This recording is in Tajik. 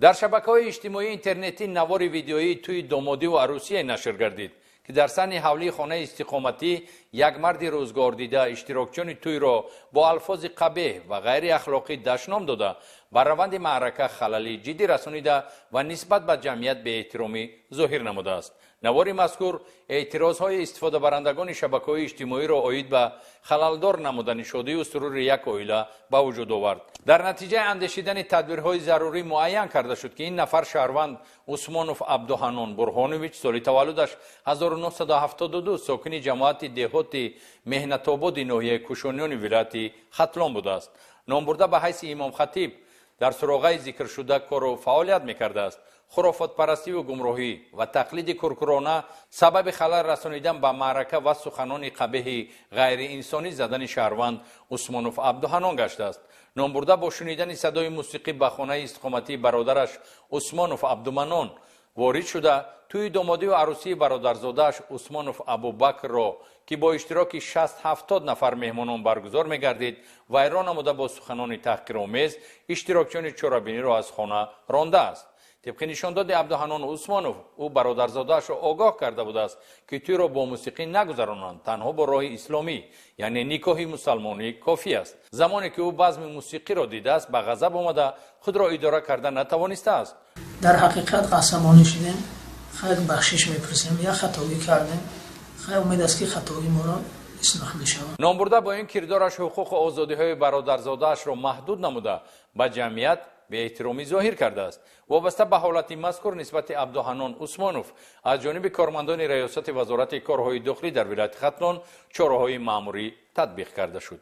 Дар шабакаҳои иҷтимоии интернетӣ навори видеоии тӯи домодиву арӯсие нашр гардид, ки дар саҳни ҳавлии хонаи истиқоматӣ як марди рӯзгордида иштирокчиёни тӯйро бо алфози қабеҳ ва ғайриахлоқӣ дашном дода, ба раванди маърака халали ҷиддӣ расонида ва нисбат ба ҷамъият беэҳтиромӣ зоҳир намудааст. Навори мазкур эътирозҳои истифодабарандагони шабакаҳои иҷтимоиро оид ба халалдор намудани шодию сурури як оила ба вуҷуд овард. Дар натиҷаи андешидани тадбирҳои зарурӣ муайян карда шуд, ки ин нафар шаҳрванд Усмонов Абдуҳаннон Бурҳонович, соли таваллудаш 1972, сокини ҷамоати деҳоти Меҳнатободи ноҳияи Кушониёни вилояти Хатлон будааст. Номбурда ба ҳайси имомхатиб дар суроғаи зикршуда кору фаъолият мекардааст. Хурофотпарастиву гумроҳӣ ва тақлиди куркурона сабаби халал расонидан ба маърака ва суханони қабеҳи ғайриинсонӣ задани шаҳрванд Усмонов Абдуҳаннон гаштааст. Номбурда бо шунидани садои мусиқӣ ба хонаи истиқоматии бародараш Усмонов Абдуманнон ворид шуда, тӯи домодиву арӯсии бародарзодааш Усмонов Абубакрро, ки бо иштироки 60-70 нафар меҳмонон баргузор мегардид, вайрон намуда, бо суханони таҳқиромез иштирокчиёни чорабиниро аз хона рондааст. Тибқи нишондоди Абдуҳаннон Усмонов, ӯ бародарзодаашро огоҳ карда будааст, ки тӯйро бо мусиқӣ нагузаронанд, танҳо бо роҳи исломӣ, яъне никоҳи мусалмонӣ кофӣ аст. Замоне ки ӯ базми мусиқиро дидааст, ба ғазаб омада, худро идора карда натавонистааст. Дар ҳақиқат асабонӣ шудем, хайр, бахшиш мепурсем, як хатогӣ кардем, хайр, умед аст, ки хатогӣ моро ислоҳ мешавад. Номбурда бо ин кирдораш ҳуқуқу озодиҳои бародарзодаашро маҳдуд намуда, ба ҷамъият беэҳтиромӣ зоҳир кардааст. Вобаста ба ҳолати мазкур нисбати Абдуҳаннон Усмонов аз ҷониби кормандони раёсати Вазорати корҳои дохилӣ дар вилояти Хатлон чораҳои маъмурӣ татбиқ карда шуд.